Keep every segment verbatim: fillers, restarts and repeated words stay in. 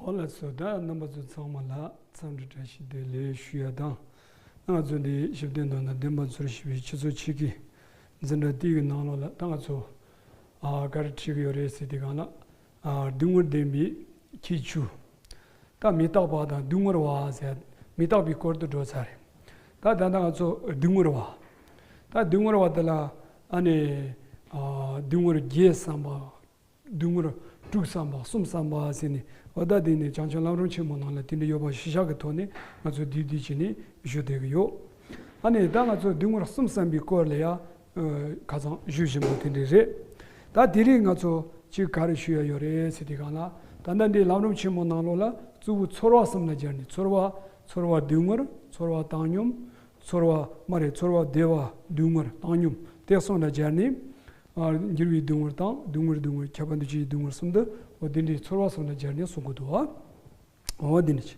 ཨོ་ལགས་སོ། ད་རྣམ་པ་ཚོ་ཚང་མ་ལ་འཚམས་འདྲི་བཀྲ་ཤིས་བདེ་ལེགས་ཞུ་ཡ་དང་། ང་ཚོ་འདི་ཞབས་བརྟན་དོན་དང་ལྡན་པ་ཚོར་ཞུ་བའི་ཆུ་ཚོད་ཕྱེད་ཀའི་འཛིན་གྲྭ་དེ་གི་ནང་ལོགས་ལ། ད་ང་ཚོ་ཨ་ག་རེ་ཁྲིད་ཀྱི་ཡོད་རེད་ཟེར་དུས་སྒང་ལ། ཨ་སྡུག་བསྔལ་བདེན་པའི་ཁྱད་ཆོས། ད་མི་རྟག་པ་དང་སྡུག་བསྔལ་བ་ཟེར། མི་རྟག་པའི་སྐོར་དུ་འགྲོ་ཚར་རེད། ད་ད་ལྟ་ང་ཚོ་སྡུག་བསྔལ་བ། ད་སྡུག་བསྔལ་བ་དེ་ལ་ཨ་ནི་ཨ་སྡུག་བསྔལ་བརྒྱད་བསམ་པ། སྡུག་བསྔལ་དྲུག་བསམ་པ། གསུམ་བསམ་པ་ཟེར་ནས། འོ་ད་དེ་ནི་བྱང་ཆུབ་ལམ་རིམ་ཆེན་མོ་ནང་ལ་དེ་འདྲ་ཡོད་པ་གཞི་བཞག་གི་ཐོག་ནས་ང་ཚོ་བསྡུས་བསྡུས་བྱས་ནས་ཞུ་བསྡད་ཀྱི་ཡོད། ཨ་ནི་ད་ང་ཚོ་སྡུག་བསྔལ་གསུམ་བསམ་པའི་སྐོར་ལ་ཡ་ཨ་ཁ་སང་ཞུས་བཞིན་པ་དེ་འདྲ་རེད། ད་དེ་རིང་ང་ཚོ་གཅིག་ག་རེ་ཞུ་ཡ་ཡོད་རེད་ཟེར་དུས་སྒང་ལ། ད་ལྟ་འདི་ལམ་རིམ་ཆེན་མོ་ནང་ལོགས་ལ་གཙོ་བོ་ཚོར་བ་གསུམ་ལ་སྦྱར་ནས། ཚོར་བ། ཚོར་བ་སྡུག་བསྔལ། ཚོར་བ་བཏང་སྙོམས། ཚོར་བ་མ་རེད། ཚོར་བ་བདེ་བ་སྡུག་བསྔལ་བཏང་སྙོམས། དེ་གསུམ་ལ་སྦྱར་ནས། ཨ་འགྱུར་བའི་སྡུག་བསྔལ་དང་། སྡུག་བསྔལ་སྡུག་བསྔལ། ཁྱབ་པ་འདུ་བྱེད་ཀྱི་སྡུག་བསྔལ་གསུམ་དུ། འོ་དེ་འདྲའི་ཚོར་བ་གསུམ་ལ་སྦྱར་ནས་གསུང་གི་འདུག་ཨ། འོ་དེ་འདྲ་བྱས།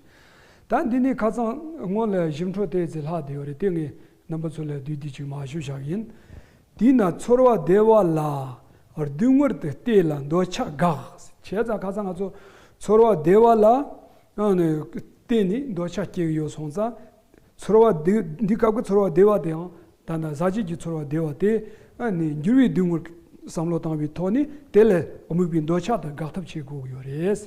ད་འདི་ནི་ཁ་སང་སྔོན་ལ་ཞིབ་འཕྲོ་དེ་ཚོ་ལྷག་བསྡད་ཡོད་རེད། དེ་ངས་རྣམ་པ་ཚོ་ལ་བསྡུས་བསྡུས་ཅིག་མར་ཞུ་བཞག་ཡིན། དེས་ན་ཚོར་བ་བདེ་བ་ལ་སྡུག་བསྔལ་དུ་བལྟས་ལ་འདོད་ཆགས་འགག་བྱས་ཙང་། ཁ་སང་ང་ཚོ་ཚོར་བ་བདེ་བ་ལ་ཨ་ནི་བརྟེན་ནས་འདོད་ཆགས་སྐྱེ་གི་ཡོད་སོང་ཙང་། ཚོར་བ་བདེ། འདི་སྐབས་ཀྱི་ཚོར་བ་བདེ་བ་དེའང་ད་ལྟ་ཟག་བཅས་ཀྱི་ཚོར་བ་བདེ་བ་དེ་ཨ་ནི་འགྱུར་བའི་སྡུག་བསྔལ་བསམ་བློ་བཏང་བའི་ཐོག་ནས་དེ་ལ་དམིགས་པའི་འདོད་ཆགས་དང་འགག་ཐབས་བྱེད་དགོས་ཀྱི་ཡོད་རེད།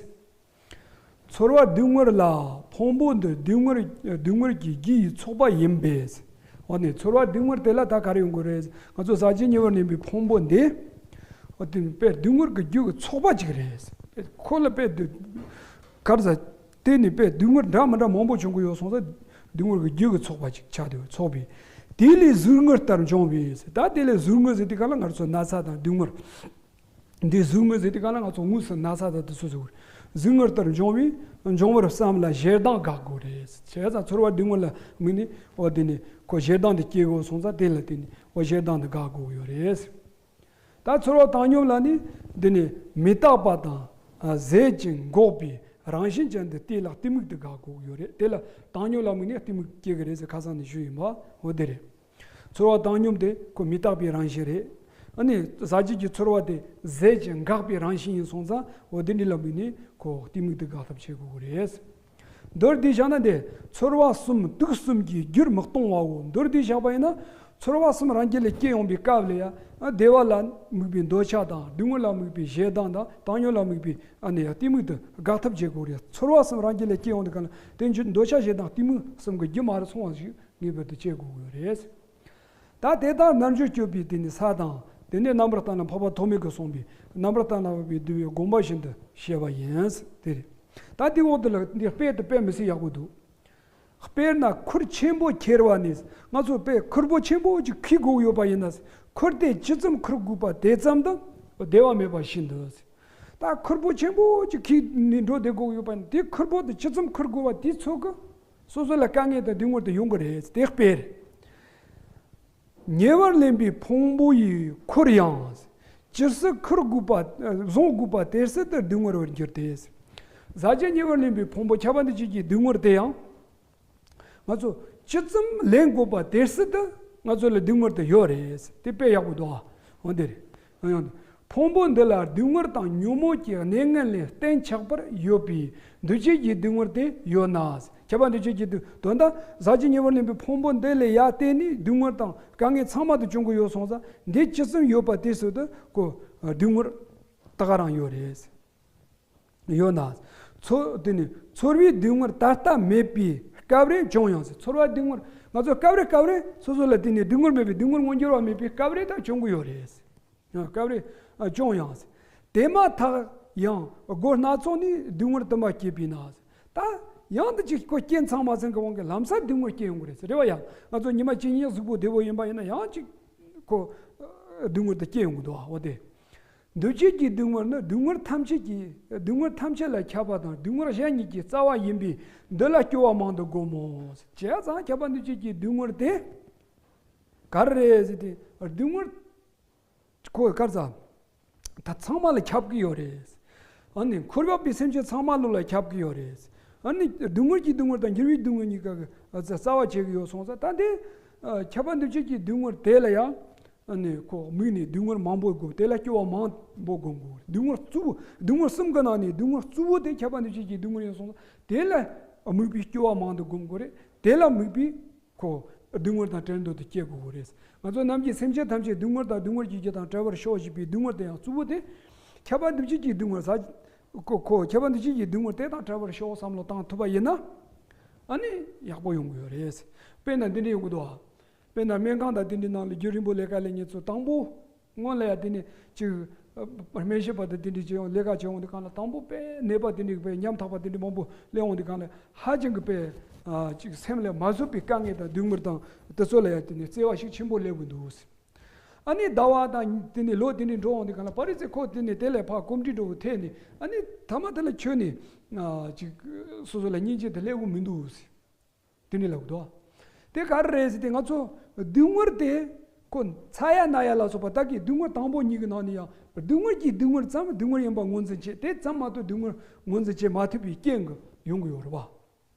ཚོར་བ་སྡུག་བསྔལ་ལ་ཕུང་པོ་འདི་སྡུག་བསྔལ་སྡུག་བསྔལ་གྱི་རྒྱུ་ཡི་ཚོགས་པ་ཡིན་པས། འོ་ནི་ཚོར་བ་སྡུག་བསྔལ་དེ་ལ་ད་ག་རེ་ཡོང་གི་རེད། ང་ཚོ་ཟག་བཅས་ཉེ་བར་ལེན་པའི་ཕུང་པོ་འདི། འོ་དེ་དཔེ་སྡུག་བསྔལ་གྱི་རྒྱུ་གི་ཚོགས་པ་ཅིག་རེད། ཁོ་ལ་དཔེ་སྡུག་གར་ཟ། དེ་ནི་དཔེ་སྡུག་བསྔལ་འདྲ་མི་འདྲ་མང་པོ་བྱུང་གི་ཡོད་སོང་ཙང་། སྡུག་བསྔལ་གྱི་རྒྱུ་གི་ཚོགས་པ་ཅིག་ཆགས་ཏེ་ཚོགས་པས། དེ་ལས་ཟུག་རྔུ་ལྟར་འབྱུང་བས། ད་དེ་ལས་ཟུག་རྔུ་ཟེར་དུས་སྒང་ལ་ང་ཚོ་ན་ཚ་དང་སྡུག་བསྔལ། འདི་ཟུག་རྔུ་ཟེར་དུས་སྒང་ལ་ང་ཚོ་དངོས་སུ་ན་ཚ་དང་དེ་ཚོ་ཟེར་གི་རེད། ཟུག་རྔུ་ལྟར་འབྱུང་བས། འབྱུང་བར་བསམ་ལ་ཞེ་སྡང་འགག་གོ་རེད། བྱས་ཙང་ཚོར་བ་སྡུག་བསྔལ་ལ་དམིགས་ནས། འོ་དེ་ནི་ཁོ་ཞེ་སྡང་དེ་སྐྱེ་དགོས་སོང་ཙང་། དེ་ལ་བརྟེན་ནས་འོ་ཞེ་སྡང་དེ་འགག་དགོས་ཡོད་རེད། ད་ཚོར་བ་བཏང་སྙོམས་ལ་ནི་འདི་ནི་མི་རྟག་པ་དང་ཟད་ཅིང་འགོག་པའི་རང་བཞིན་ཅན་དུ་བལྟས་ལ་གཏི་མུག་དེ་འགག་དགོས་ཡོད་རེད། དེ་ལ་བཏང་སྙོམས་ལ་དམིགས་ནས་གཏི་མུག་སྐྱེ་གི་རེད་ཟེར་ཁ་སང་ནས་ཞུས་ཡིན་པ། འོ་དེ་རེད། ཚོར་བ་བཏང་སྙོམས་དེ་ཁོ་མི་རྟག་པའི་རང་བཞིན་རེད། ཨ་ནི་ཟག་བཅས་ཀྱི་ཚོར་བ་དེ་ཟད་ཅིང་འགག་པའི་རང་བཞིན་ཡིན་སོང་ཙང་། འོ་དེ་འདྲ་ལ་དམིགས་ནས་ཁོ་གཏི་མུག་དེ་འགག་ཐབས་བྱེད་དགོས་ཀྱི་རེད། མདོར་བསྡུས་བཞག་ན་འདི་ཚོར་བ་གསུམ་དུག་གསུམ་གྱི་རྒྱུར་མི་གཏོང་བའོ། མདོར་བསྡུས་བཞག་པ་ཡིན་ན། ཚོར་བ་གསུམ་རང་རྒྱུད་ལ་སྐྱེ་ཡོང་བའི་སྐབས་ལ་ཡང་བདེ་བ་ལ་དམིགས་པའི་འདོད་ཆགས་དང་། སྡུག་བསྔལ་ལ་དམིགས་པའི་ཞེ་སྡང་དང་། བཏང་སྙོམས་ལ་དམིགས་པའི་ཨ་ནི་ཡང་གཏི་མུག་དེ་འགག་ཐབས་བྱེད་དགོས་རེད། ཚོར་བ་གསུམ་རང་རྒྱུད་ལ་སྐྱེ་ཡོང་དུས་སྒང་ལ་དེ་འདོད་ཆགས་ཞེ་སྡང་གཏི་མུག་གསུམ་གྱི་རྒྱུ་མ་རེད་སོང་བ་ཞིག་ངེས་པར་དུ་སྐྱེ་དགོས་ཀྱི་ཡོད་རེད། ད་དེ་ལྟར་རྣལ་འབྱོར་སྤྱོད་པའི་དེ་ནི་ས་དང་། དེ་ནས་རྣམ་པར་བལྟ་ན་འཕགས་པ་ཐོགས་མེད་ཀྱིས་གསུངས་པའི་རྣམ་པར་བལྟ་ན་འཕགས་པའི་འདུལ་བའི་དགོངས་པ་བཞིན་དུ་བཤད་པ་ཡིན། དེ་རེད། ད་དེའི་འོག་ཏུ་ལ་འདི་དཔེ་དེ་དཔེ་མི་སྲིད་ཡག་པོ་འདུག་དཔེར་ན་ཁུར་ཆེན་པོ་ཁྱེར་བ་ནི། ང་ཚོ་དཔེ་ཁུར་པོ་ཆེན་པོ་ཅིག་འཁྱེར་དགོས་ཡོད་པ་ཡིན་ན། ཁུར་དེ་ཇི་ཙམ་འཁུར་དགོས་པ་དེ་ཙམ་དུ་བདེ་བ་མེད་པ་བཞིན་དུ། ད་ཁུར་པོ་ཆེན་པོ་ཅིག་འཁྱེར་ནས་འགྲོ་བསྡད་དགོས་ཡོད་པ་ཡིན་ན། དེ་ཁུར་པོ་དེ་ཇི་ཙམ་འཁུར་དགོས་པ་དེ་ཚོད་ཀྱིས་སོ་སོ་ལ་དཀའ་ངལ་དང་སྡུག་བསྔལ་དེ་ཡོང་གི་རེད། དེ་དཔེར། ཉེ་བར་ལེན་པའི་ཕུང་པོ་ཡི་ཁུར་ཡང་། ཇི་སྲིད་འཁུར་དགོས་པ་བཟུང་དགོས་པ་དེ་སྲིད་དུ་སྡུག་བསྔལ་བར་འགྱུར་ཏེ། ཟག་བཅས་ཉེ་བར་ལེན་པའི་ཕུང་པོ། ཁྱབ་པ་འདུ་བྱེད་ཀྱི་སྡུག་བསྔལ་དེ་ཡང་། ང་ཚོ་ཇི་ཙམ་ལེན་དགོས་པ་དེ་སྲིད་དུ་ང་ཚོ་ལ་སྡུག་བསྔལ་དེ་ཡོད་རེད། དེ་དཔེ་ཡག་པོ་འདུག་ཨ། འོ་དེ་རེད། ཕུང་པོ་འདི་ལ་སྡུག་བསྔལ་དང་ཉོན་མོངས་ཀྱི་གནས་ངན་ལས་གཏན་ཆགས་པར་ཡོད་པའི་འདུ་བྱེད་ཀྱི་སྡུག་བསྔལ་དེ་ཡོད་ན། ཁྱབ་པ་འདུ་བྱེད་ཀྱི་སྡུག་དོན་དག་ཟག་བཅས་ཉེ་བར་ལེན་པའི་ཕུང་པོ་འདི་ལ་ཡར་བརྟེན་ནས་སྡུག་བསྔལ་དང་དཀའ་ངལ་ཚང་མ་དེ་བྱུང་གི་ཡོད་སོང་ཙང་། འདི་ཇི་ཙམ་ཡོད་པ་དེ་སྲིད་དུ་ཁོ་སྡུག་བསྔལ་ད་ག་རང་ཡོད་རེད། ཡོད་ན། ཚོར་དེ་ནི་ཚོར་བའི་སྡུག་བསྔལ་ད་ལྟ་མེད་པའི་སྐབས་རེ་བྱུང་ཡང་ཟེར། ཚོར་བ་སྡུག་བསྔལ་ང་ཚོ་སྐབས་རེ་སྐབས་རེ་སོ་སོ་ལ་དེ་ནི་སྡུག་བསྔལ་མེད་པའི་སྡུག་བསྔལ་མངོན་གྱུར་བ་མེད་པའི་སྐབས་རེ་ད་བྱུང་གི་ཡོད་རེད། སྐབས་རེ་བྱུང་ཡང་ཟེར། དེ་མ་ཐག་ཡང་སྒོ་སྣ་ཚོགས་ནས་སྡུག་བསྔལ་དུ་མ་སྐྱེས་པས་ན་ཟེར། ད་ཡང་དུ་ཅིག་ཁོ་རྐྱེན་ཚང་མ་ཚང་གི་དབང་གིས་ལམ་སང་སྡུག་བསྔལ་སྐྱེ་ཡོང་གི་རེད་ཟེར། རེད་བ། ཡང་ང་ཚོ་ཉི་མ་གཅིག་གཉིས་གཟུགས་པོ་བདེ་པོ་ཡིན་པ་ཡིན་ན་ཡང་ཅིག་ཁོ་སྡུག་བསྔལ་དུ་སྐྱེ་ཡོང་གི་འདུག་ཨ། འོ་དེ། འདུ་བྱེད་ཀྱི་སྡུག་བསྔལ་ནི་སྡུག་བསྔལ་ཐམས་ཅད་ཀྱི་སྡུག་བསྔལ་ཐམས་ཅད་ལ་ཁྱབ་པ་དང་། སྡུག་བསྔལ་གཞན་ཉིད་ཀྱི་རྩ་བ་ཡིན་པས་འདི་ལ་སྐྱོ་བ་མང་དུ་བསྒོམ་མོ། བྱས་ཙང་ཁྱབ་པ་འདུ་བྱེད་ཀྱི་སྡུག་བསྔལ་དེ་ག་རེ་རེད་ཟེར་ཏེ། སྡུག་བསྔལ་ཁོ་གར་ས་ད་ཚང་མ་ལ་ཁྱབ་ཀྱི་ཡོད་རེད། ཨ་ནི་འཁོར་བ་པའི་སེམས་ཅན་ཚང་མ་ལོ་ལ་ཁྱབ་ཀྱི་ཡོད་རེད། ཨ་ནི་སྡུག་བསྔལ་གྱི་སྡུག་བསྔལ་དང་འགྱུར་བའི་སྡུག་བསྔལ་གཉིས་ཀ་གི་རྩ་བ་བྱེད་ཀྱི་ཡོད་སོང་ཙང་། ད་འདི་ཁྱབ་པ་འདུ་བྱེད་ཀྱི་སྡུག་བསྔལ་དེ་ལ་ཡང་། ཨ་ནི་ཁོ་དམིགས་ནས་སྡུག་བསྔལ་མང་པོ་བསྒོམ། དེ་ལ་སྐྱོ་བ་མང་པོ་བསྒོམ་དགོས། སྡུག་བསྔལ་གཙོ་བོ། སྡུག་བསྔལ་གསུམ་གྱི་ནང་ནས་སྡུག་བསྔལ་གཙོ་བོ་དེ་ཁྱབ་པ་འདུ་བྱེད་ཀྱི་སྡུག་བསྔལ་ཡིན་སོང་ཙང་། དེ་ལ་དམིགས་པའི་སྐྱོ་བ་མང་དུ་བསྒོམ་དགོས་རེད། དེ་ལ་དམིགས་པའི་ཁོ་སྡུག་བསྔལ་དང་བྲལ་འདོད་དུ་སྐྱེ་དགོས་རེད། ང་ཚོ་ནམ་རྒྱུན་སེམས་ཅན་ཐམས་ཅད་སྡུག་བསྔལ་དང་སྡུག་བསྔལ་གྱི་རྒྱུ་དང་བྲལ་བར་ཤོག་ཅེས་པའི་སྡུག་བསྔལ་དེ་ཡང་གཙོ་བོ་དེ། ཁྱབ་པ་འདུ་བྱེད་ཀྱི་སྡུག་བསྔལ་ཟ། ཁོ་ཁོ་ཁྱབ་པ་འདུ་བྱེད་ཀྱི་སྡུག་བསྔལ་དེ་དང་བྲལ་བར་ཤོག་བསམ་བློ་བཏང་ཐུབ་པ་ཡིན་ན། ཨ་ནི་ཡག་པོ་ཡོང་གི་ཡོད་རེད། དཔེར་ན་འདི་འདྲ་ཡོང་གི་འདུག་ཨ། དཔེར་ན་སྨན་ཁང་དང་དེ་འདྲའི་ནང་ལ་རྒྱུན་རིང་པོ་ལས་ཀ་ལས་མཁན་ཚོ་དང་པོ། སྔོན་ལ་ཡ་དེ་ནས་ཅིག་སྨན་ཞབས་པ་དང་དེ་འདྲའི་བྱེད་ཡོང་། ལས་ཀ་བྱེད་ཡོང་དུས་སྒང་ལ་དང་པོ་དཔེ་ནད་པ་དེ་འདྲའི་དཔེ་ཉམ་ཐག་པ་དེ་འདྲའི་མང་པོ་སླེབས་ཡོང་དུས་སྒང་ལ། ཧ་ཅང་གི་དཔེ་ཨ་ཅིག་སེམས་ལ་མ་བཟོད་པའི་དཀའ་ངལ་དང་སྡུག་བསྔལ་དང་དེ་ཚོ་ལ་ཡ་དེ་ནས་བརྩེ་བ་ཞིག་ཆེན་པོ་སླེབས་ཀྱི་འདུག། ཨ་ནི་ཟླ་བ་དང་དེ་ནས་ལོ་དེ་འདྲའི་འགྲོ་ཡོང་དུས་སྒང་ལ། ཕར་རི་ཚེ་ཁོ་དེ་ནས་དེ་ལས་ཕར་གོམས་འདྲིས་འདྲ་བོ་ཐེབས་ནས། ཨ་ནི་མཐའ་མ་དེ་ལ་ཁྱོན་ནས་ཨ་ཅིག་སོ་སོ་ལ་སྙིང་རྗེ་དེ་སླེབས་ཀྱི་མི་འདུག་ཟེར། དེ་འདྲ་ལབ་འདུག། དེ་ག་རེ་རེད་ཟེར་དུས། ང་ཚོ་སྡུག་བསྔལ་དེ་ཁོ་ཚ་ཡ་ན་ཡ་ལ་སོགས་པ་ད་གི་སྡུག་བསྔལ་དང་པོ་གཉིས་ཀྱི་ནང་ནས་ཡང་སྡུག་བསྔལ་གྱི་སྡུག་བསྔལ་ཙམ་སྡུག་བསྔལ་ཡིན་པ་ངོས་འཛིན་བྱེད། དེ་ཙམ་མ་གཏོགས་སྡུག་བསྔལ་ངོས་འཛིན་བྱེད་མ་ཐུབ་པའི་རྐྱེན་གྱིས་ཡོང་གི་ཡོད་རེད་པ།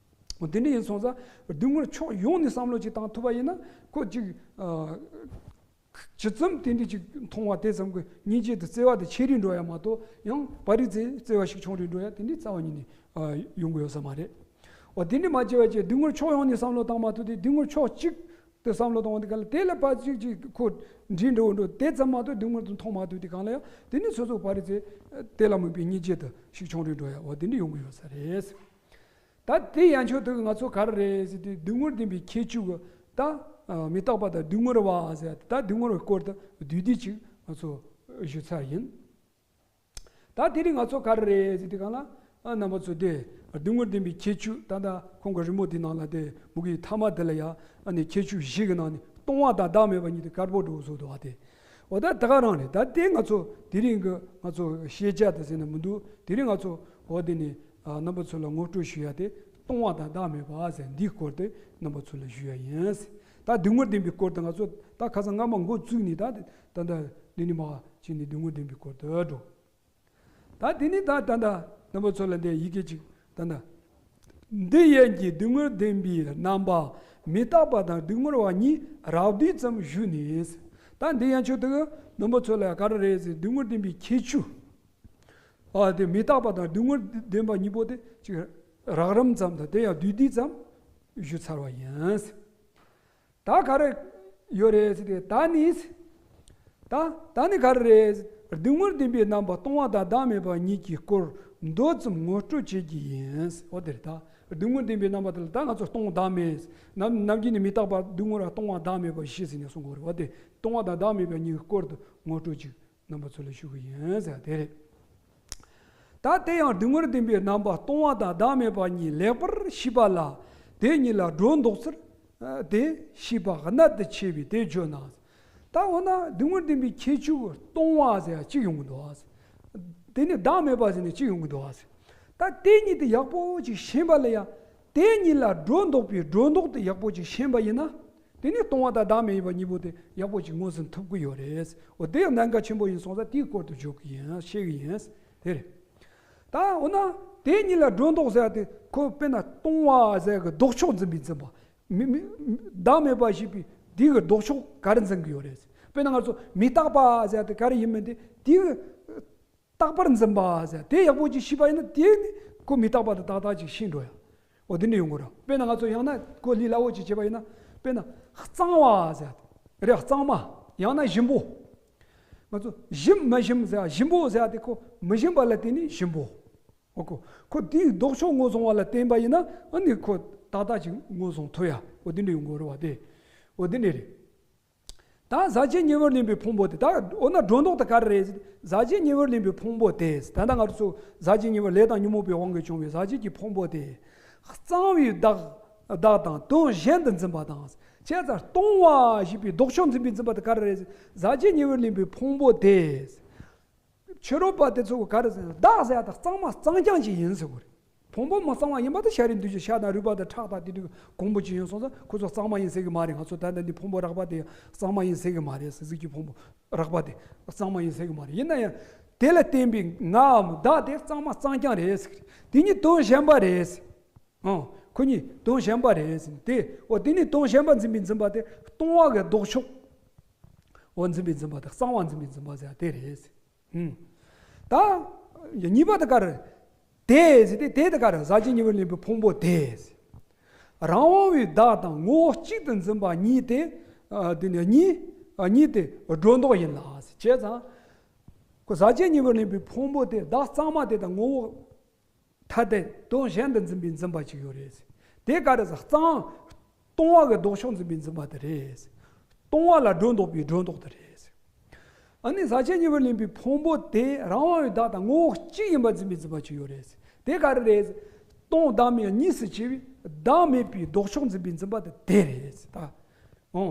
འོ་དེ་འདྲ་ཡིན་སོང་ཙང་སྡུག་བསྔལ་ཕྱོགས་ཡོངས་ནས་བསམ་བློ་ཅིག་བཏང་ཐུབ་པ་ཡིན་ན། ཁོ་ཅིག་ཨ་ཇི་ཙམ་དེ་འདྲ་ཅིག་མཐོང་བ་དེ་ཙམ་གྱིས་སྙིང་རྗེ་དང་བརྩེ་བ་དེ་ཆེ་རུ་འགྲོ་ཡ་མ་གཏོགས། ཡང་ཕར་རི་ཚེ་བརྩེ་བ་ཞིག་ཆུང་རུ་འགྲོ་ཡ་དེ་འདྲ་རྩ་བ་ཉིད་ནས་ཨ་ཡོང་གི་ཡོད་ས་མ་རེད། འོ་དེ་འདྲ་མ་བྱས་པ་བྱས། སྡུག་བསྔལ་ཕྱོགས་ཡོངས་ནས་བསམ་བློ་བཏང་མ་ཐུབ་དུས། སྡུག་བསྔལ་ཕྱོགས་གཅིག་ཏུ་བསམ་བློ་བཏང་བ་དེ་ག་ལ། དེ་ལ་ཕར་ཅིག་ཅིག་ཁོ་འདྲིས་འགྲོ་འགྲོ་དེ་ཙམ་མ་གཏོགས་སྡུག་བསྔལ་དེ་མཐོང་མ་ཐུབ་དུས་སྒང་ལ་ཡང་། དེ་ནི་སོ་སོ་ཕར་རི་ཚེ་དེ་ལ་དམིགས་པའི་སྙིང་རྗེ་དེ་ཞིག་ཆུང་རུ་འགྲོ་ཡ། འོ་དེ་འདྲ་ཡོང་གི་ཡོད་ས་རེད། ད་དེ་ཡན་ཆོད་དེ་གིས་ང་ཚོ་ག་རེ་རེད་ཟེར་དུས། སྡུག་བསྔལ་བདེན་པའི་ཁྱད་ཆོས་ཀྱི་ད་མི་རྟག་པ་དང་སྡུག་བསྔལ་བ་ཟེར། ད་སྡུག་བསྔལ་བའི་སྐོར་དེ་བསྡུས་བསྡུས་ཅིག་ང་ཚོ་ཞུས་ཚར་ཡིན། ད་དེ་རིང་ང་ཚོ་ག་རེ་རེད་ཟེར་དུས་སྒང་ལ། ཨ་རྣམ་པ་ཚོ་དེ་སྡུག་བསྔལ་བདེན་པའི་ཁྱད་ཆོས། ད་ལྟ་ཁོང་གི་རི་མོ་དེ་ནང་ལ་དེ་མུ་གེའི་ཐ་མ་དེ་ལ་ཡ། ཨ་ནི་ཁྱད་ཆོས་བཞི་གི་ནང་ནས་སྟོང་བ་དང་བདག་མེད་པ་གཉིས་དེ་དཀར་པོ་འདྲ་བོ་བཟོ་འདུག་བ་དེ། འོ་ད་ད་ག་རང་རེད། ད་དེ་ང་ཚོ་དེ་རིང་གི་ང་ཚོ་ཤེས་བྱ་དེ་ཟེར་ན་མི་འདུག། དེ་རིང་ང་ཚོ་འོ་དེ་ནས་ཨ་རྣམ་པ་ཚོ་ལ་ངོ་སྤྲོད་ཞུ་ཡ་དེ། སྟོང་བ་དང་བདག་མེད་པ་ཟེར་འདིའི་སྐོར་དེ་རྣམ་པ་ཚོ་ལ་ཞུ་ཡ་ཡིན། ད་སྡུག་བསྔལ་བདེན་པའི་སྐོར་དེ་ང་ཚོ་ད་ཁ་སང་སྔ་མ་འགོ་བཙུགས་ནས། ད་ད་ད་འདི་ནས་མར་ཕྱིན་ནས་སྡུག་བསྔལ་བདེན་པའི་སྐོར་དེ་འགྲོ། ད་དེ་ནས་ད་ད་ད་རྣམ་པ་ཚོ་ལ་འདི་ཡི་གེ་གཅིག་ད་ད། འདི་ཡན་གྱི་སྡུག་བསྔལ་བདེན་པའི་རྣམ་པ་མི་རྟག་པ་དང་སྡུག་བསྔལ་བ་གཉིས་རགས་བསྡུས་ཙམ་ཞུས་ནས། ད་འདི་ཡན་ཆོད་དེ་གིས་རྣམ་པ་ཚོ་ལ་ག་རེ་རེད་ཟེར། སྡུག་བསྔལ་བདེན་པའི་ཁྱད་ཆོས། ཨ་དེ་མི་རྟག་པ་དང་སྡུག་བསྔལ་བདེན་པ་གཉིས་པོ་དེ་ཅིག་རགས་རིམ་ཙམ་དང་དེ་ཡང་བསྡུས་བསྡུས་ཙམ་ཞུས་ཚར་བ་ཡིན། ད་ག་རེ་ཡོད་རེད་ཟེར་དུས། ད་ནི། ད་ད་ནི་ག་རེ་རེད། སྡུག་བསྔལ་བདེན་པའི་རྣམ་པ་སྟོང་བ་དང་བདག་མེད་པ་གཉིས་ཀྱི་སྐོར་མདོ་ཙམ་ངོ་སྤྲོད་བྱེད་ཀྱི་ཡིན། འོ་དེ་རེད། ད་སྡུག་བསྔལ་བདེན་པའི་རྣམ་པ་དེ་ལ་ད་ང་ཚོ་སྟོང་བདག་མེད། ནམ་ནམ་རྒྱུན་ནས་མི་རྟག་པ་སྡུག་བསྔལ་བ་སྟོང་བ་བདག་མེད་པ་བཞི་ཟེར་ནས་གསུང་གི་ཡོད་རེད་བ། དེ་སྟོང་བ་དང་བདག་མེད་པ་གཉིས་ཀྱི་སྐོར་དུ་ངོ་སྤྲོད་ཅིག་རྣམ་པ་ཚོ་ལ་ཞུ་གི་ཡིན་ཟེར་དེ་རེད། ད་དེ་ཡང་སྡུག་བསྔལ་བདེན་པའི་རྣམ་པ་སྟོང་བ་དང་བདག་མེད་པ་གཉིས་ལེགས་པར་ཤེས་པ་ལ། དེ་གཉིས་ལ་སྒྲོ་འདོགས་ཚུལ་དེ་ཤེས་པ་གནད་དུ་ཆེ་བས་དེ་བརྗོད་ན། ད་འོ་ན་སྡུག་བསྔལ་བདེན་པའི་ཁྱད་ཆོས་སྟོང་བ་ཟེར་ཡ་གཅིག་ཡོང་གི་འདུག། དེ་ནས་བདག་མེད་པ་ཟེར་ནས་གཅིག་ཡོང་གི་འདུག། ད་དེ་གཉིས་དེ་ཡག་པོ་ཅིག་ཤེས་པ་ལ་ཡ། དེ་གཉིས་ལ་སྒྲོ་འདོགས་པའི་སྒྲོ་འདོགས་དེ་ཡག་པོ་ཅིག་ཤེས་པ་ཡིན་ན། དེ་ནི་སྟོང་བ་དང་བདག་མེད་ཡིན་པ་གཉིས་པོ་དེ་ཡག་པོ་ཅིག་ངོས་ཟིན་ཐུབ་ཀྱི་ཡོད་རེད། འོ་དེ་ཡང་གནད་འགག་ཆེན་པོ་ཡིན་སོང་ཙང་དེའི་སྐོར་དུ་བརྗོད་ཀྱི་ཡིན། བཤད་ཀྱི་ཡིན། དེ་རེད། ད་འོ་ན་དེ་གཉིས་ལ་སྒྲོ་འདོགས་ཟེར་ཡ་དེ་ཁོ་དཔེར་ན་སྟོང་བ་ཟེར་གི་ལྡོག་ཕྱོགས་འཛིན་པའི་འཛིན་པ། མི་མི་བདག་མེད་པ་ཞེས་པའི་དེ་གི་ལྡོག་ཕྱོགས་ག་རེ་འཛིན་གྱི་ཡོད་རེད། དཔེར་ན་ང་ཚོ་མི་རྟག་པ་ཟེར་ཡ་དེ་ག་རེ་ཡིན་མིན་དེ་དེ་གི་རྟག་པར་འཛིན་པ་ཟེར་དེ་ཡག་པོ་ཅིག་ཤེས་པ་ཡིན་ན། དེ་ནི་ཁོ་མི་རྟག་པ་དང་ཏག་ཏག་ཅིག་ཤེས་འགྲོ་ཡ། འོ་དེ་འདྲ་ཡོང་གི་རེད། དཔེར་ན་ང་ཚོ་ཡང་ན་ཁོ་ལས་སླ་བོ་ཅིག་བྱས་པ་ཡིན་ན། དཔེར་ན་གཙང་བ་ཟེར་རེད། གཙང་མ། ཡང་ན་ཞིམ་པོ། ང་ཚོ་ཞིམ་མི་ཞིམ་ཟེར། ཞིམ་པོ་ཟེར་དེ་ཁོ་མི་ཞིམ་པ་ལ་བརྟེན་ནས་ཞིམ་པོ། འོ་ཁོ་ཁོ་དེའི་ལྡོག་ཕྱོགས་ངོས་བཟུང་བ་ལ་བརྟེན་པ་ཡིན་ན། ཨ་ནི་ཁོ་ཏག་ཏག་ཅིག་ངོས་བཟུང་ཐུབ་ཡ། འོ་དེ་འདྲ་ཡོང་གི་རེད་བ། དེ་འོ་དེ་འདྲ་རེད། ད་ཟག་བཅས་ཉེ་བར་ལེན་པའི་ཕུང་པོ་དེ། ད་འོ་ན་སྒྲོ་འདོགས་དེ་ག་རེ་རེད། ཟག་བཅས་ཉེ་བར་ལེན་པའི་ཕུང་པོ་དེ། ད་ལྟ་ང་ཚོ་ཟག་བཅས་ཉེ་བར་ལས་དང་ཉོན་མོངས་པའི་དབང་གིས་བྱུང་བའི་ཟག་བཅས་ཀྱི་ཕུང་པོ་དེ། གཙང་བའི་བདག་བདག་དང་དོན་གཞན་དུ་འཛིན་པ་དང་། བྱས་ཙང་སྟོང་བ་ཞེས་པའི་ལྡོག་ཕྱོགས་འཛིན་པའི་འཛིན་པ་དེ་ག་རེ་རེད། ཟག་བཅས་ཉེ་བར་ལེན་པའི་ཕུང་པོ་དེ། ཕྱི་རོལ་པ་དེ་ཚོ་ག་རེ་ཟེར་ན། བདག་ཟེར་ཡ་དེ་གཙང་མ་གཙང་རྐྱང་ཅིག་ཡིན་ཟེར་གོ་རེད། ཕུང་པོ་མ་གཙང་བ་ཡིན་པ་དེ་ཤ་རུས་འདུ་བྱེད་ཤ་དང་རུས་པ་དང་ཁྲག་དང་དེ་དུས་གོང་བུ་ཅིག་ཡིན་སོང་ཙང་ཁོ་ཚོ་གཙང་མ་ཡིན་ཟེར་གི་མ་རེད། ང་ཚོ་ད་ལྟ་འདི་ཕུང་པོ་རགས་པ་དེ་གཙང་མ་ཡིན་ཟེར་གི་མ་རེད། གཟུགས་ཀྱི་ཕུང་པོ་རགས་པ་དེ་གཙང་མ་ཡིན་ཟེར་གི་མ་རེད། ཡིན་ན་ཡང་དེ་ལ་བརྟེན་པའི་ངའམ་བདག་དེ་གཙང་མ་གཙང་རྐྱང་རེད་ཟེར་གི་རེད། དེ་གཉིས་དོན་གཞན་པ་རེད་ཟེར། ཨང་། ཁོ་གཉིས་དོན་གཞན་པ་རེད་ཟེར་ནས་དེ། འོ་དེ་ནི་དོན་གཞན་པ་འཛིན་པའི་འཛིན་པ་དེ་སྟོང་བ་གི་ལྡོག་ཕྱོགས། འོ་འཛིན་པའི་འཛིན་པ་དེ་གཙང་བ་འཛིན་པའི་འཛིན་པ་ཟེར་དེ་རེད། ཧུམ། ད་གཉིས་པ་དེ་ག་རེ། དེ་ཟེར་དེ་དེ་དེ་ག་རེ། ཟག་བཅས་གཉིས་པར་ལེན་པའི་ཕུང་པོ་དེ། རང་དབང་བའི་བདག་དང་ངོ་བོ་གཅིག་ཏུ་འཛིན་པ་གཉིས་དེ། ཨ། དེ་ནི་གཉིས། ཨ། གཉིས་དེ་སྒྲོ་འདོགས་ཡིན་ལ། བྱས་ཙང་། ཁོ་ཟག་བཅས་གཉིས་པར་ལེན་པའི་ཕུང་པོ་དེ་བདག་གཙང་མ་དེ་དང་ངོ་བོ་ཐ་དད་དོན་གཞན་དུ་འཛིན་པའི་འཛིན་པ་ཅིག་ཡོད་རེད། དེ་ག་རེ་ཟེར། གཙང་། སྟོང་བ་གི་ལྡོག་ཕྱོགས་འཛིན་པའི་འཛིན་པ་དེ་རེད། སྟོང་བ་ལ་སྒྲོ་འདོགས་པའི་སྒྲོ་འདོགས་དེ་རེད། ཨ་ནི་ཟག་བཅས་གཉིས་པར་ལེན་པའི་ཕུང་པོ་དེ་རང་དབང་བའི་བདག་དང་ངོ་བོ་གཅིག་ཡིན་པར་འཛིན་པའི་འཛིན་པ་ཅིག་ཡོད་རེད། དེ་ག་རེ་རེད། སྟོང་བདག་མེད་གཉིས་སུ་ཕྱེ་བའི་བདག་མེད་པའི་ལྡོག་ཕྱོགས་འཛིན་པའི་འཛིན་པ་དེ་དེ་རེད། ད། འོ།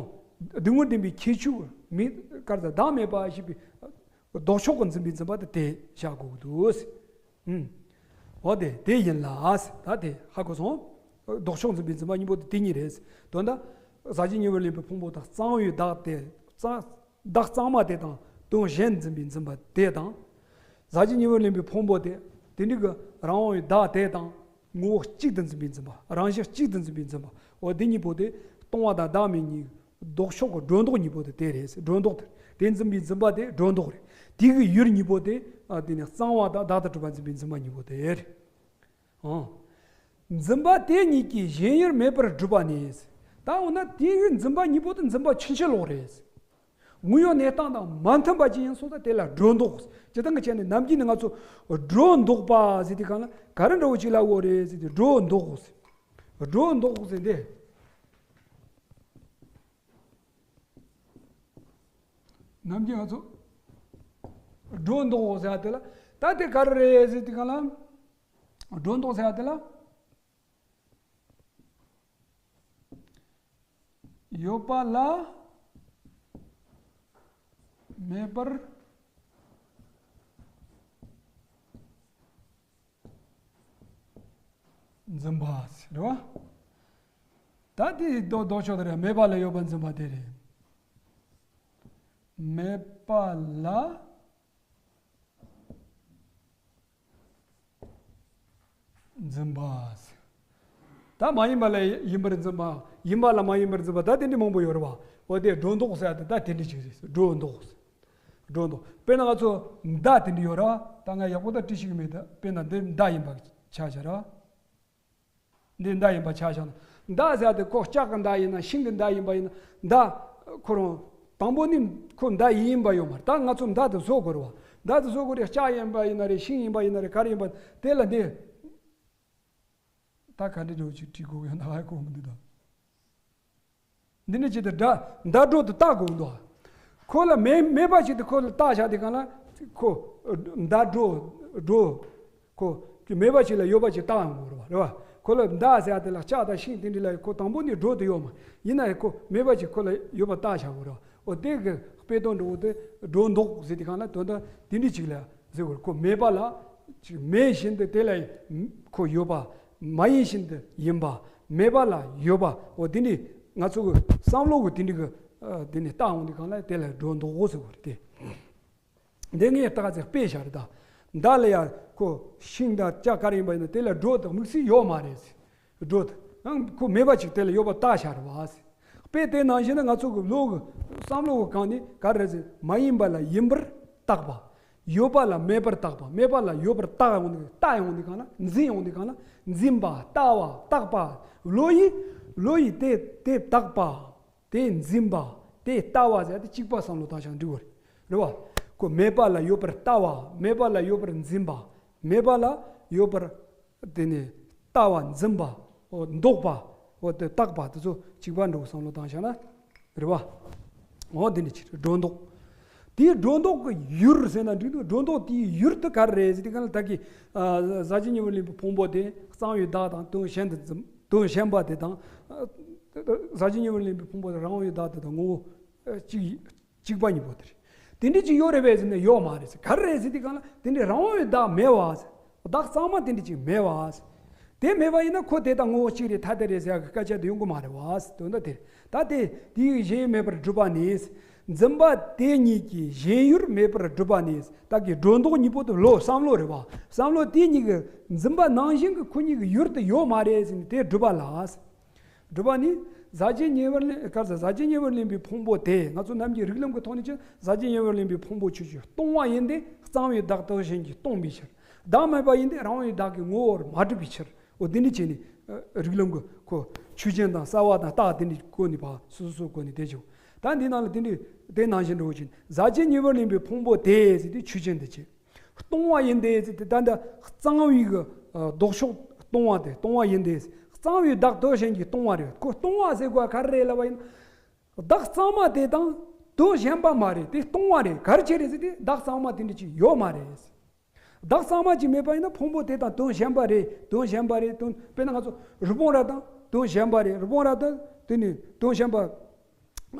སྡུག་བསྔལ་བདེན་པའི་ཁྱད་ཆོས་མེད་ག་རེ་ཟེར། བདག་མེད་པ་ཞེས་པའི་ལྡོག་ཕྱོགས་ཀྱི་འཛིན་པའི་འཛིན་པ་དེ་དེ་བཞག་དགོས་ཀྱི་འདུག། ཨུམ། འོ་དེ་དེ་ཡིན་ལ། ད་དེ་ཧ་གོ་སོང་། ལྡོག་ཕྱོགས་འཛིན་པའི་འཛིན་པ་གཉིས་པོ་དེ་དེ་གཉིས་རེད། དོན་དག་ཟག་བཅས་གཉིས་པར་ལེན་པའི་ཕུང་པོ་དང་གཙང་བའི་བདག་དེ། གཙང་། བདག་གཙང་མ་དེ་དང་དོན་གཞན་འཛིན་པའི་འཛིན་པ་དེ་དང་། ཟག་བཅས་གཉིས་པར་ལེན་པའི་ཕུང་པོ་དེ། དེ་འདྲའི་གི་རང་དབང་བའི་བདག་དེ་དང་ངོ་བོ་གཅིག་ཏུ་འཛིན་པའི་འཛིན་པ། རང་བཞིན་གཅིག་ཏུ་འཛིན་པའི་འཛིན་པ། འོ་དེ་གཉིས་པོ་དེ་སྟོང་བ་དང་བདག་མེད་གཉིས། ལྡོག་ཕྱོགས་ཀྱི་སྒྲོ་འདོགས་གཉིས་པོ་དེ་དེ་རེད། སྒྲོ་འདོགས་དེ། དེ་འཛིན་པའི་འཛིན་པ་དེ་སྒྲོ་འདོགས་རེད། དེ་གི་ཡུལ་གཉིས་པོ་དེ། ཨ། དེ་ནི་གཙང་བ་དང་བདག་ཏུ་གྲུབ་པ་འཛིན་པའི་འཛིན་པ་གཉིས་པོ་དེ་རེད། ཨང་། འཛིན་པ་དེ་གཉིས་ཀྱི་ཞེན་ཡུལ་མེད་པར་སྒྲུབ་པ་ནི། ད་འོ་ན་དེ་གི་འཛིན་པ་གཉིས་པོ་དེ་འཛིན་པ་ཕྱིན་ཅི་ལོག་རེད། དངོས་ཡོད་གནས་སྟངས་དང་མ་མཐུན་པ་ཅིག་ཡིན་སོང་ཙང་དེ་ལ་སྒྲོ་འདོགས། སྤྱིར་བཏང་གི་ཆ་ནས་ནམ་རྒྱུན་ནས་ང་ཚོ་སྒྲོ་འདོགས་པ་ཟེར་དུས་སྒང་ལ་ག་རེ་འདྲ་བོ་ཅིག་ལབ་ཡོད་རེད་ཟེར་དུས། སྒྲོ་འདོགས། སྒྲོ་འདོགས་ཟེར་དེ། ནམ་རྒྱུན་ང་ཚོ་སྒྲོ་འདོགས་ཟེར་ཡ་དེ་ལ། ད་དེ་ག་རེ་རེད་ཟེར་དུས་སྒང་ལ། སྒྲོ་འདོགས་ཟེར་ཡ་དེ་ལ། ཡོད་པ་ལ་མེད་པར་འཛིན་པ་ཟེར་བ། ད་དེ་ལྡོག་ལྡོག་ཕྱོགས་དེ་རེད། མེད་པ་ལ་ཡོད་པར་འཛིན་པ་དེ་རེད། མེད་པ་ལ་འཛིན་པ་ཟེར། ད་མ་ཡིན་པ་ལ་ཡིན་པར་འཛིན་པ། ཡིན་པ་ལ་མ་ཡིན་པར་འཛིན་པ། ད་དེ་འདྲ་མང་པོ་ཡོད་རེད་བ། འོ་དེ་སྒྲོ་འདོགས་ཟེར་ཡ་དེ་ད་དེ་འདྲ་ཅིག་རེད། སྒྲོ་འདོགས། སྒྲོ་འདོགས། དཔེར་ན་ང་ཚོ་མདའ་དེ་འདྲ་ཡོད་རེད་བ། ད་ང་ཡག་པོ་ད་བྲིས་ཤེས་ཀྱི་མེད། ད་དཔེར་ན་འདི་མདའ་ཡིན་པ་ཆ་བཞག་རེད་བ། འདི་མདའ་ཡིན་པ་ཆ་བཞག་ན། མདའ་ཟེར་ཡ་དེ་ཁོ་ལྕགས་ཀྱི་མདའ་ཡིན་ན་ཤིང་གི་མདའ་ཡིན་པ་ཡིན་ན། མདའ་ཁོ་རང་དང་པོ་ནི་ཁོ་མདའ་ཡིན་པ་ཡོད་མ་རེད། ད་ང་ཚོ་མདའ་དེ་བཟོ་དགོས་རེད་བ། མདའ་དེ་བཟོ་དགོས་རེད། ལྕགས་ཡིན་པ་ཡིན་ན་རེད། ཤིང་ཡིན་པ་ཡིན་ན་རེད། ག་རེ་ཡིན་པ་དེ་ལ་འདི། ད་ག་འདྲ་འདྲ་བོ་ཅིག་བྲིས་དགོས་ཡོད་ན་ཧ་གོ་མི་འདུག་ད། འདི་འདྲ་ཅིག་དང་འདྲ། མདའ་སྒྲོ་དེ་བཏགས་དགོས་འདུག། ཁོ་ལ་མེད་མེད་པ་ཅིག་དེ་ཁོ་ལ་བཏགས་བཞག་དུས་སྒང་ལ། ཁོ་མདའ་སྒྲོ་སྒྲོ། ཁོ་མེད་པ་ཅིག་ལ་ཡོད་པ་ཅིག་བཏགས་ཡོང་དགོས་རེད་བ། རེད་བ། ཁོ་ལ་མདའ་ཟེར་ཡ་དེ་ལ་ལྕགས་དང་ཤིང་དེ་འདྲ་ལ་ཁོ་དང་པོ་ནས་སྒྲོ་དེ་ཡོད་མ་ཡིན་ན། ཁོ་མེད་པ་ཅིག་ཁོ་ལ་ཡོད་པ་བཏགས་བཞག་དགོས་རེད་བ། འོ་དེ་གི་དཔེ་དོན་འདྲ་བོ་དེ་སྒྲོ་འདོགས་ཟེར་དུས་སྒང་ལ་དོན་དག་དེ་འདྲ་ཅིག་ལ་ཟེར་དགོས་རེད། ཁོ་མེད་པ་ལ་ཅིག་མེད་བཞིན་དུ་དེ་ལ་ཁོ་ཡོད་པ། མ་ཡིན་བཞིན་དུ་ཡིན་པ། མེད་པ་ལ་ཡོད་པ། འོ་དེ་འདྲའི་ང་ཚོ་གི་བསམ་བློ་གི་དེ་འདྲའི་གི། ཨ། དེ་ནས་བཏགས་འོང་དུས་སྒང་ལ་དེ་ལ་སྒྲོ་འདོགས་ཟེར་དགོས་རེད་དེ། འདི་ངས་ད་ག་ཚོད་དཔེ་བཞག་རེད་ད། མདའ་ལ་ཡ་ཁོ་ཤིང་དང་ལྕགས་ག་རེ་ཡིན་པ་ཡིན་ན་དེ་ལ་སྒྲོ་དང་དམིགས་བསལ་ཡོད་མ་རེད། སྒྲོ་དང་ཁོ་མེད་པ་ཅིག་དེ་ལ་ཡོད་པ་བཏགས་བཞག་རེད་བ། དཔེ་དེ་ནང་བཞིན་ན་ང་ཚོ་གི་བློ་གི་བསམ་བློ་གི་སྒང་ནས་ག་རེ་རེད་ཟེར། མ་ཡིན་པ་ལ་ཡིན་པར་བཏགས་པ། ཡོད་པ་ལ་མེད་པར་བཏགས་པ། མེད་པ་ལ་ཡོད་པར་བཏགས་ཡོང་དུས། བཏགས་ཡོང་དུས་སྒང་ལ། འཛིན་ཡོང་དུས་སྒང་ལ། འཛིན་པ། ལྟ་བ། བཏགས་པ། བློ་ཡིས། བློ་ཡིས་དེ་དེ་བཏགས་པ། དེ་འཛིན་པ། དེ་ལྟ་བ་ཟེར་དེ་གཅིག་པ་བསམ་བློ་བཏང་བཞག་འགྲིག་གི་རེད། རེད་བ། ཁོ་མེད་པ་ལ་ཡོད་པར་ལྟ་བ། མེད་པ་ལ་ཡོད་པར་འཛིན་པ། མེད་པ་ལ་ཡོད་པར་དེ་ནས་ལྟ་བ། འཛིན་པ། འོ་འདོགས་པ། འོ་དེ་བཏགས་པ། དེ་ཚོ་གཅིག་པ་འདྲ་བོ་བསམ་བློ་བཏང་བཞག་ན། རེད་བ། འོ་དེ་འདྲ་ཅིག་རེད། སྒྲོ་འདོགས། དེའི་སྒྲོ་འདོགས་ཀྱི་ཡུལ་ཟེར་ན་འགྲིག་འདུག། སྒྲོ་འདོགས་དེའི་ཡུལ་དེ་ག་རེ་རེད་ཟེར་དུས་སྒང་ལ། ད་གི། ཨ། ཟག་བཅས་གཉིས་པར་ལེན་པའི་ཕུང་པོ་དེ་གཙང་བའི་བདག་དང་དོན་གཞན་དུ་འཛིན། དོན་གཞན་པ་དེ་དང་། ཨ། ཟག་བཅས་གཉིས་པར་ལེན་པའི་ཕུང་པོ་དེ་རང་དབང་བའི་བདག་དེ་དང་ངོ་བོ་གཅིག་གཅིག་པ་གཉིས་པོ་དེ་རེད། དེ་འདྲ་ཅིག་ཡོད་རེད་པས་ཟེར་ན་ཡོད་མ་རེད་ཟེར། ག་རེ་རེད་ཟེར་དུས་སྒང་ལ། དེ་འདྲའི་རང་དབང་བའི་བདག་མེད་པ་ཟེར། བདག་གཙང་མ་དེ་འདྲ་ཅིག་མེད་པ་ཟེར། དེ་མེད་པ་ཡིན་ན་ཁོ་དེ་དང་ངོ་བོ་གཅིག་རེད། ཐ་དད་རེད་ཟེར་ཡག་གི་སྐད་ཆ་དེ་ཡོང་གི་མ་རེད་བ་ཟེར། དོན་དག་དེ་རེད། ད་དེ་དེའི་ཞེན་ཡུལ་མེད་པར་སྒྲུབ་པ་ནི། འཛིན་པ་དེ་གཉིས་ཀྱི་ཞེན་ཡུལ་མེད་པར་སྒྲུབ་པ་ནི། ད་གི་སྒྲོ་འདོགས་གཉིས་པོ་དེ་བློ། བསམ་བློ་རེད་བ། བསམ་བློ་དེ་གཉིས་ཀྱི་འཛིན་པ་ནང་བཞིན་གྱི་ཁོ་གཉིས་ཀྱི་ཡུལ་དེ་ཡོད་མ་རེད་ཟེར་ནས་དེ་སྒྲུབ་པ་ལ། སྒྲུབ་པ་ནི། ཟག་བཅས་ཉེ་བར་ལེན། ག་རེ་ཟེར། ཟག་བཅས་ཉེ་བར་ལེན་པའི་ཕུང་པོ་དེ། ང་ཚོ་རྣམས་ཀྱི་རིགས་ལམ་གྱི་ཐོག་ནས་ཀྱང་ཟག་བཅས་ཉེ་བར་ལེན་པའི་ཕུང་པོ་ཆོས་ཅན། སྟོང་བ་ཡིན་ཏེ། གཙང་བའི་བདག་དོན་གཞན་གྱིས་སྟོང་པའི་ཕྱིར། བདག་མེད་པ་ཡིན་ཏེ། རང་བའི་བདག་གི་ངོ་བོར་མ་གྲུབ་པའི་ཕྱིར། འོ་དེ་འདྲ་བྱས་ནས་རིགས་ལམ་གྱི་ཁོ་ཆོས་ཅན་དང་གསལ་བ་དང་རྟགས་དེ་འདྲ་བཀོད་ནས་ཕར་སོ་སོ་སོ་བཀོད་ནས་བསྡད་ཆོག་ད་འདི་ནང་ལ་དེ་འདྲ་དེ་ནང་བཞིན་འགྲོ་བ་ཅིག་ཟག་བཅས་ཉེ་བར་ལེན་པའི་ཕུང་པོ་དེ་ཟེར་དུས་ཆོས་ཅན་དེ་བྱས། སྟོང་བ་ཡིན་ཏེ་ཟེར་དུས་ད་ལྟ་གཙང་བའི་གི་ལྡོག་ཕྱོགས་སྟོང་བ་དེ། སྟོང་བ་ཡིན་ཏེ། གཙང་བའི་བདག་དོན་གཞན་གྱིས་སྟོང་བ་རེད། ཁོ་སྟོང་བ་ཟེར་དགོས་པ་ག་རེ་རེད་ལབ་པ་ཡིན་ན། བདག་གཙང་མ་དེ་དང་དོན་གཞན་པ་མ་རེད། དེ་སྟོང་བ་རེད། ག་རེ་བྱས་རེད་ཟེར་དུས་བདག་གཙང་མ་དེ་འདྲ་ཅིག་ཡོད་མ་རེད། བདག་གཙང་མ་ཅིག་མེད་པ་ཡིན་ན་ཕུང་པོ་དེ་དང་དོན་གཞན་པ་རེད། དོན་གཞན་པ་རེད། དོན་དཔེར་ན་ང་ཚོ་རི་བོང་རྭ་དང་དོན་གཞན་པ་རེད། རི་བོང་རྭ་དང་དེ་ནི་དོན་གཞན་པ།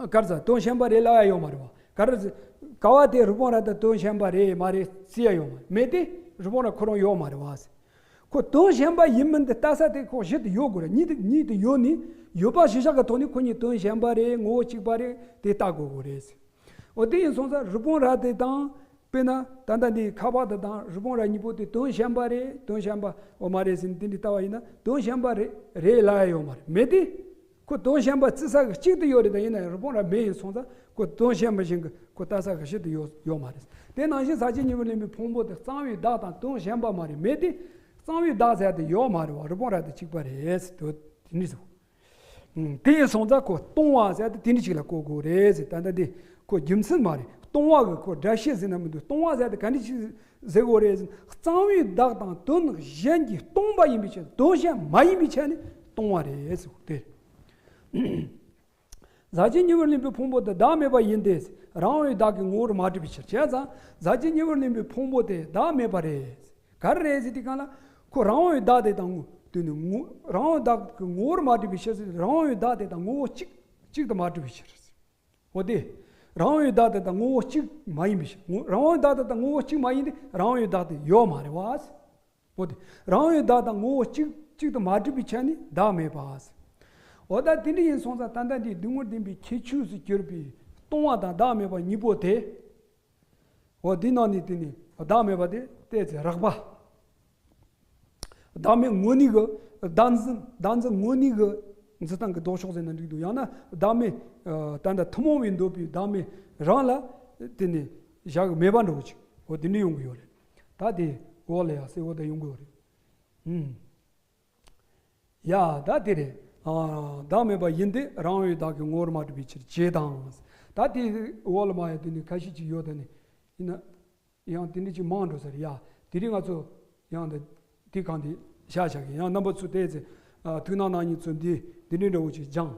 ག་རེ་ཟེར། དོན་གཞན་པ་རེད་ལབ་ཡ་ཡོད་མ་རེད་བ། ག་རེ་ཟེར། ག་བ་དེ་རི་བོང་རྭ་དང་དོན་གཞན་པ་རེད་མ་རེད་ཟེར་ཡ་ཡོད་མ་རེད། མེད་དེ། རི་བོང་རྭ་ཁོ་རང་ཡོད་མ་རེད་བ་ཟེར། ཁོ་དོན་གཞན་པ་ཡིན་མིན་དེ་ལྟ་ས་དེ་ཁོ་གཞི་དེ་ཡོད་དགོས་རེད། གཉིས་དེ་གཉིས་དེ་ཡོད་ནི་ཡོད་པ་གཞི་བཞག་གི་ཐོག་ནས་ཁོ་གཉིས་དོན་གཞན་པ་རེད། ངོ་བོ་གཅིག་པ་རེད། དེ་ལྟ་དགོས་དགོས་རེད་ཟེར། འོ་དེ་ཡིན་སོང་ཙང་རི་བོང་རྭ་དེ་དང་། དཔེར་ན་ད་ལྟ་འདི་ཁ་པར་དེ་དང་རི་བོང་རྭ་གཉིས་པོ་དེ་དོན་གཞན་པ་རེད། དོན་གཞན་པ་འོ་མ་རེད་ཟེར་ནས་དེ་འདྲ་ལྟ་བ་ཡིན་ན་དོན་གཞན་པ་རེད་རེད་ལབ་ཡ་ཡོད་མ་རེད། མེད་དེ། ཁོ་དོན་གཞན་པ་བརྩི་ས་གི་གཅིག་ཏུ་ཡོད་རེད། ད་ཡིན་ན་ཡང་རི་བོང་རྭ་མེད་ཡིན་སོང་ཙང་ཁོ་དོན་གཞན་པ་གཞན་གྱི་ཁོ་ལྟ་ས་གི་གཞི་དེ་ཡོད་ཡོད་མ་རེད། དེ་ནང་བཞིན་ཟག་བཅས་ཉེ་བར་ལེན་པའི་ཕུང་པོ་དེ་གཙང་བའི་བདག་དང་དོན་གཞན་པ་མ་རེད། མེད་དེ། གཙང་བའི་བདག་ཟེར་དེ་ཡོད་མ་རེད་བ། རི་བོང་རྭ་དེ་གཅིག་པ་རེད་ཟེར་དུས་དེ་འདྲ་ཟེར། ཨུམ། དེ་ཡིན་སོང་ཙང་ཁོ་སྟོང་བ་ཟེར་དེ་དེ་འདྲ་ཞིག་ལ་གོ་དགོས་རེད་ཟེར། ད་ལྟ་འདི་ཁོ་རྒྱུ་མཚན་མ་རེད། སྟོང་བ་གི་ཁོ་སྒྲ་བཤད་ཟེར་ན་མི་འདུག་སྟོང་བ་ཟེར་དེ་ག་འདྲ་ཞིག་ཟེར་དགོས་རེད་ཟེར་ན། གཙང་བའི་བདག་དང་དོན་གཞན་གྱིས་སྟོང་པ་ཡིན་པའི་ཕྱིར། དོན་གཞན་མ་ཡིན་པའི་ཆ་ནས་སྟོང་བ་རེད་ཟེར་དེ་རེད། ཟག་བཅས་ཉེ་བར་ལེན་པའི་ཕུང་པོ་དེ་བདག་མེད་པ་ཡིན་ཏེ། རང་བའི་བདག་གི་ངོ་བོར་མ་གྲུབ་པའི་ཕྱིར། བྱས་ཙང་ཟག་བཅས་ཉེ་བར་ལེན་པའི་ཕུང་པོ་དེ་བདག་མེད་པ་རེད། ག་རེ་རེད་ཟེར་དུས་གང་ལ། ཁོ་རང་བའི་བདག་དེ་དང་ངོ་དེ་ནི་ངོ་རང་བའི་བདག་གི་ངོ་བོར་མ་གྲུབ་པའི་ཕྱིར་ཟེར། རང་བའི་བདག་དེ་དང་ངོ་བོ་གཅིག་གཅིག་ཏུ་མ་གྲུབ་པའི་ཕྱིར། འོ་དེ། རང་བའི་བདག་དེ་དང་ངོ་བོ་གཅིག་མ་ཡིན་པའི་ཕྱིར། ངོ་རང་བའི་བདག་དེ་དང་ངོ་བོ་གཅིག་མ་ཡིན་ཏེ་རང་བའི་བདག་དེ་ཡོད་མ་རེད་བ། འོ་དེ། རང་བའི་བདག་དང་ངོ་བོ་གཅིག་གཅིག་ཏུ་མ་གྲུབ་པའི་ཆ་ནས་བདག་མེད་པ། འོ་ད་དེ་འདྲ་ཡིན་སོང་ཙང་ད་ལྟ་འདིའི་སྡུག་བསྔལ་བདེན་པའི་ཁྱད་ཆོས་སུ་གྱུར་པའི་སྟོང་བ་དང་བདག་མེད་པ་གཉིས་པོ་དེ། འོ་འདི་ནང་ནས་དེ་ནི་བདག་མེད་པ་དེ་བལྟས་ཚེ་རགས་པ། བདག་མེད་དངོས་གནས་ཀྱི་བདག་འཛིན། བདག་འཛིན་དངོས་གནས་ཀྱི་འཛིན་སྟངས་ཀྱི་ལྡོག་ཕྱོགས་ཟེར་ན་འགྲིག་འདུག་ཡང་ན་བདག་མེད་ད་ལྟ་ཐུན་མོང་བའི་འདོད་པའི་བདག་མེད་རང་ལ་དེ་ནི་བཞག་གི་མེད་པ་འདྲ་བོ་ཅིག་འོ་དེ་འདྲ་ཡོང་གི་ཡོད་རེད། ད་དེ་འོག་ལ་ཡ་གསལ་བོ་ད་ཡོང་གི་ཡོད་རེད། ཨུམ། ཡ་ད་དེ་རེད། ཨ། བདག་མེད་པ་ཡིན་ཏེ་རང་བའི་བདག་གི་ངོ་བོར་མ་གྲུབ་པའི་ཕྱིར་ཅེས་དང་། ད་དེ་འོག་ལ་མ་ཡ་དེ་ནི་ཁ་ཤས་ཅིག་ཡོད་ད་ནི། ཡིན་ན། ཡང་དེ་འདྲ་ཅིག་མང་འགྲོ་ས་རེད་ཡ། དེ་རིང་ང་ཚོ་ཡང་ད་དེ་གང་དེ་བཞག་བཞག་གི། ཡང་རྣམ་པ་ཚོ་བལྟས་ཚེ། ཨ། ཐུགས་སྣང་གནང་མཁན་ཚོ་འདི་འདི་འདྲའི་འདྲ་བོ་ཅིག་སྦྱངས།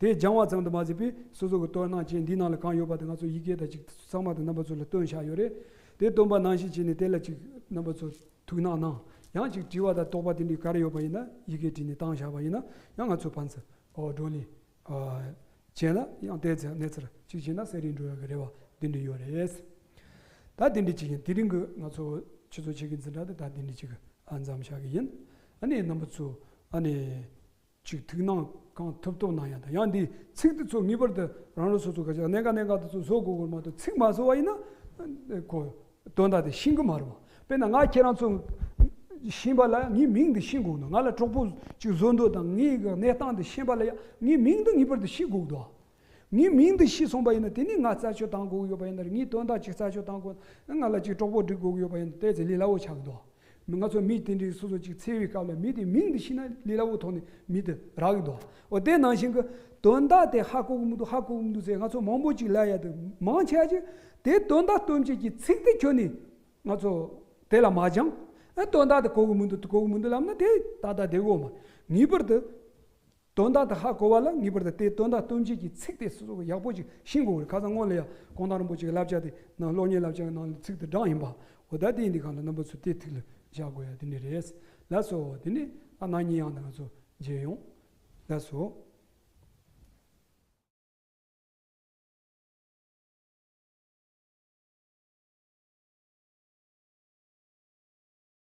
དེ་སྦྱངས་པ་ཙམ་དུ་མ་ཟད་པའི་སོ་སོ་གི་དོན་སྣང་ཅན་འདི་ནང་ལ་གང་ཡོད་པ་དེ་ང་ཚོ་ཡི་གེ་དང་ཅིག་ཚང་མ་དེ་རྣམ་པ་ཚོ་ལ་སྟོན་བཞག་ཡོད་རེད། དེ་སྟོན་པ་ནང་བཞིན་བྱས་ནས་དེ་ལ་ཅིག་རྣམ་པ་ཚོ་ཐུགས་སྣང་གནང་། ཡང་ཅིག་དྲི་བ་དང་དོགས་པ་དེ་འདྲའི་ག་རེ་ཡོད་པ་ཡིན་ན་ཡི་གེ་བྲིས་ནས་བཏང་བཞག་པ་ཡིན་ན་ཡང་ང་ཚོ་ཕན་ཚུན་ཨོ་བགྲོ་གླེང་བྱས་ན་ཡང་བལྟས་ཚེ་གནས་ཚུལ་གཅིག་བྱས་ན་གསལ་རིག་འགྲོ་ཡག་གི་རེ་བ་འདི་འདྲ་ཡོད་རེད། ད་འདི་འདྲ་ཅིག་ཡིན། དེ་རིང་གི་ང་ཚོ་ཆུ་ཚོད་ཕྱེད་ཀའི་འཛིན་གྲྭ་དེ་ད་འདི་འདྲ་ཅིག་ཨ་མཚམས་བཞག་གི་ཡིན། ཨ་ནི་རྣམ་པ་ཚོ་ཨ་ནི་ཅིག་ཐུགས་སྣང་གང་ཐུབ་ཐུབ་གནང་ཡ་དང་། ཡང་འདི་ཚིག་དེ་ཚོ་ངེས་པར་དུ་རང་རང་སོ་སོ་ག་ཅིག་གནད་འགག་གནད་འགག་དེ་ཚོ་བཟོ་དགོས་དགོས་མ་གཏོགས་ཚིག་མ་བཟོ་བ་ཡིན་ན་ཁོ། དོན་དག་དེ་ཤེས་གི་མ་རེད་བ། དཔེར་ན་ང་ཁྱེད་རང་ཚོ་ཤེས་པ་ལ་ངའི་མིང་དེ་ཤེས་དགོས་འདུག་ང་ལ་གྲོགས་པོ་ཅིག་བཟོ་འདོད་དང་ངའི་གི་གནས་སྟངས་དེ་ཤེས་པ་ལ་ཡང་ངའི་མིང་དེ་ངེས་པར་དུ་ཤེས་དགོས་འདུག་ངའི་མིང་དེ་ཤེས་སོང་པ་ཡིན་ན་དེ་ནས་ང་རྩད་གཅོད་བཏང་དགོས་ཀྱི་ཡོད་པ་ཡིན་ན་རེད། ངའི་དོན་དག་ཅིག་རྩད་གཅོད་བཏང་དགོས་ན་ང་ལ་ཅིག་གྲོགས་པོ་སྒྲིག་དགོས་ཀྱི་ཡོད་པ་ཡིན་ན་དེ་ཚེ་ལས་སླ་བོ་ཆགས་ཀྱི་འདུག་མི་ང་ཚོ་མི་དེ་འདྲའི་སོ་སོ་ཅིག་འཚོལ་བའི་སྐབས་ལ་མི་དེ་མིང་དེ་ཤེས་ན་ལས་སླ་བོའི་ཐོག་ནས་མི་དེ་རག་གི་འདུག་འོ་དེ་ནང་བཞིན་གི་དོན་དག་དེ་ཧ་གོ་གི་མི་འདུག་ཧ་གོ་གི་མི་འདུག་ཟེར་ང་ཚོ་མང་པོ་ཅིག་ལབ་ཡ་དེ་མང་ཆེ་བ་ཅིག་དེ་དོན་དག་སྟོན་བྱེད་ཀྱི་ཚིག་དེ་ཁྱོན་ནས། ང་ཚོ་དེ་ལ་མ་སྦྱངས། ཨ་དོན་དག་དེ་གོ་གི་མི་འདུག་གོ་གི་མི་འདུག་ལབ་ན་དེ་ཏག་ཏག་བསྡད་དགོས་མ། ངེས་པར་དུ་དོན་དག་དེ་ཧ་གོ་བ་ལ་ངེས་པར་དུ་དེ་དོན་དག་སྟོན་བྱེད་ཀྱི་ཚིག་དེ་སོ་སོ་ཡག་པོ་ཅིག་ཤེས་དགོས་རེད། ཁ་སང་སྔོན་ལ་ཡ་གུང་ཐང་རིན་པོ་ཆེ་གི་བསླབ་བྱ་དེ་ནང་སློབ་གཉེར་བསླབ་བྱ་གི་ནང་ལ་ཚིག་དེ་བགྲངས་ཡིན་པ། འོ་ད་དེ་ཡིན་དུས་གང་ལ་རྣམ་པ་ཚོ་དེ་ཐུགས་ལ་བཞག་དགོས་ཡ་དེ་འདྲ་རེད། ལགས་སོ། དེ་ནས་ཨ་གནངས་ཉིན་ཡང་ང་ཚོ་མཇལ་ཡོང་། ལགས་སོ།